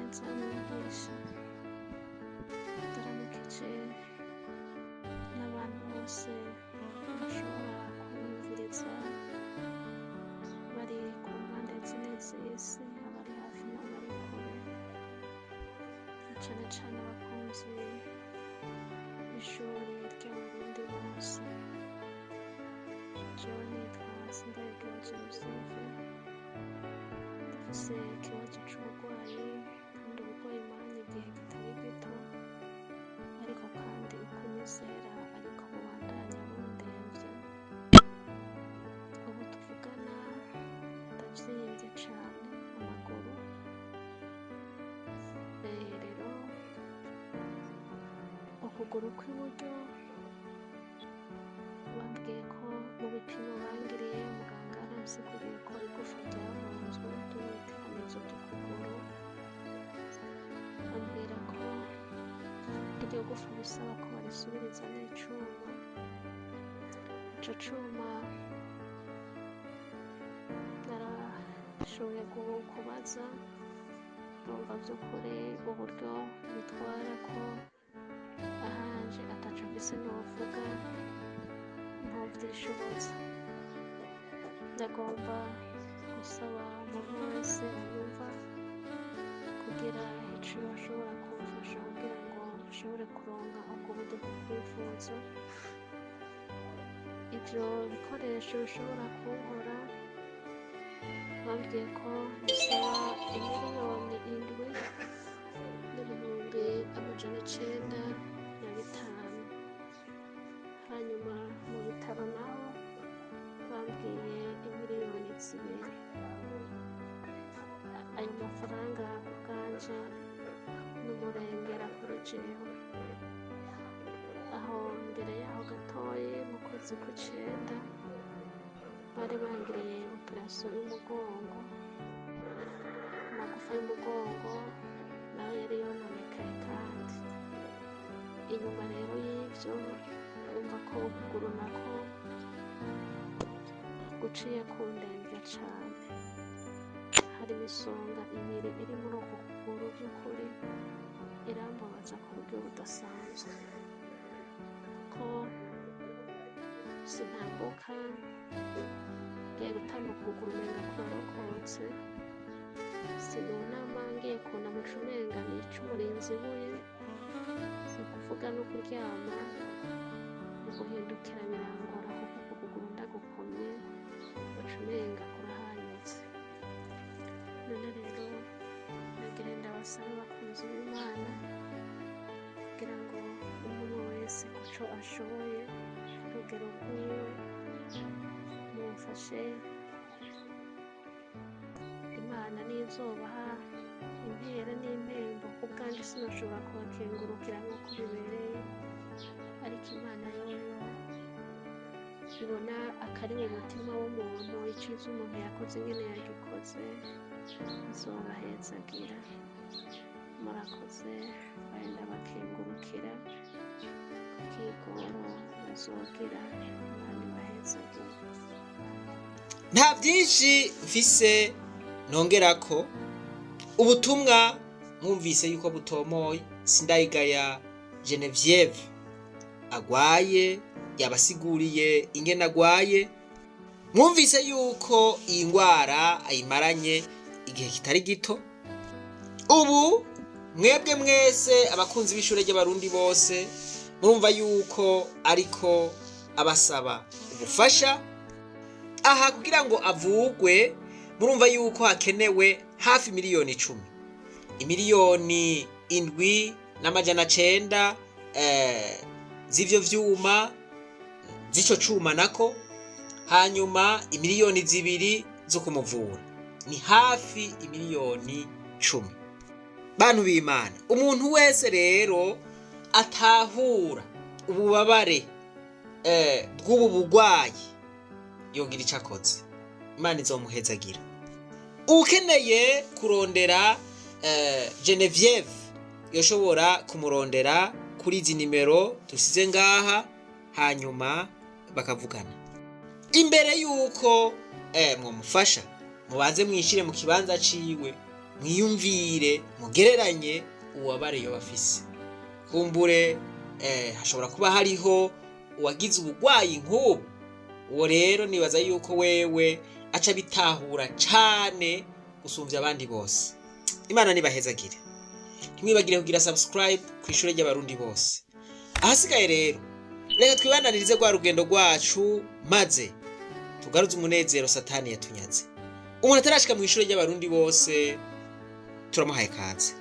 Neza mwigisha, ndaramukije n'abantu bose bashobora kumviriza bari ku mpande zine z'isi, abari hafi n'abari kure, na cane cane abakunzi b'ishuri ry'Abarundi bose. Jewe nitwa Sindayigaya Genevieve, ndafise ikibazo c'uburwayi kandi uburwayi maranye igihe kitari gito, ariko kandi uko iminsi ihera ariko bubandanya bundemvya. Ubu tuvugana ndavyimbye cane amaguru, rero ukuguru kw'iburyo bambwiye ko mu bipimo bangiriye muganga yaransiguriye ko igufa ryavunzwe ryo mw'iteranirizo ry'ukuguru, ambwira ko iryo gufa bisaba ko barisubiriza n'icuma. Ico cuma narashoboye kubaza, ndumva vy'ukuri uburyo bitwara ko ahanje ataco mfise novuga, ntovyishoboza. Ndagomba gusaba umuntu wese anyumva kugira ico ashobora kumfasha kugira ngo nshobore kuronka ubwo buryo bwo kwivuza. Ivyo bikoresho bishobora kunkora bambwiye ko bisaba 7,905,000. Hanyuma mu bitaro naho bambwiye 2 miliyoni. Ayo mafaranga ku bwanje n'umurengera kuri jewe. Aho mbere yaho gatoyi mu kwezi kw'icenda bari bangiriye operasiyo y'umugongo, amagufa y'umugongo nayo yari yononekaye, kandi inyuma rero y'ivyo urumva ko ukuguru nako guciye kundemvya cane. Hari imisonga ibiri iri muri uku kuguru, vy'ukuri irambabaza ku buryo budasanzwe, ko sintambuka, ngiye gutambuka ukuguru umenga kurarokotse, sinunama, ngiye kunama uca umenga n'icumu rinzibuye. Ni ukuvuga no kuryama, mu guhindukira birangora kuko uku kuguru ndagukomye uca umenga kurahanyutse. None rero nagira ndabasabe bakunzi b'Imana kugira ngo umwe wese kuco ashoboye urugero rwiwe mumfashe. Imana nizobaha impera n'impembo, ku bwanjye sinashobora kubakengurukira nk'uko bibereye, ariko Imana yoyo ibona akari mu mutima w'umuntu, iciza umuntu yakoze ingene yagikoze, izobahezagira. Murakoze, baye ndabakengurukira ku kigoro muzogira. Imana ibahezagira. Nta byinshi mfise nongerako. Ubutumwa mwumvise yuko butomoye. Sindayigaya Genevieve agwaye, yabasiguriye ingene agwaye. Mwumvise yuko iyi ndwara ayimaranye igihe kitari gito. Ubu mwebwe mwese abakunzi b'ishure ry'Abarundi bose murumva yuko ariko abasaba ubufasha aha kugira ngo avugwe. Murumva yuko hakenewe hafi 10 miliyoni, 7,900,000 z'ivyo vyuma, z'ico cuma nako, hanyuma 2 miliyoni zo kumuvura, ni hafi 10 miliyoni. Bantu b'Imana, umuntu wese rero atahura ububabare bw'ubu burwayi yogira ico akoze, Imana izomuhezagira. Ukeneye kurondera Genevieve yoshobora kumurondera kuri izi nimero dusize ngaha, hanyuma bakavugana. Imbere yuko mwamufasha, mubanze mwishire mu kibanza ciwe. Mwiyumvire, mugereranye ububabare yoba afise. Kumbure hashobora kuba hariho uwagize ubugwayi nk'ubu. Uwo rero nibaza yuko wewe aca bitahura cane gusumvya abandi bose. Imana nibahezagire. Ntimwibagire kugira subscribe ku Ishure ry'Abarundi Bose. Ahasigaye rero, reka twibandanirize rwa rugendo rwacu, maze tugaruze umunezero Satani yatunyaze. Umuntu atarashika mu Ishure ry'Abarundi Bose, turamuhaye kaze.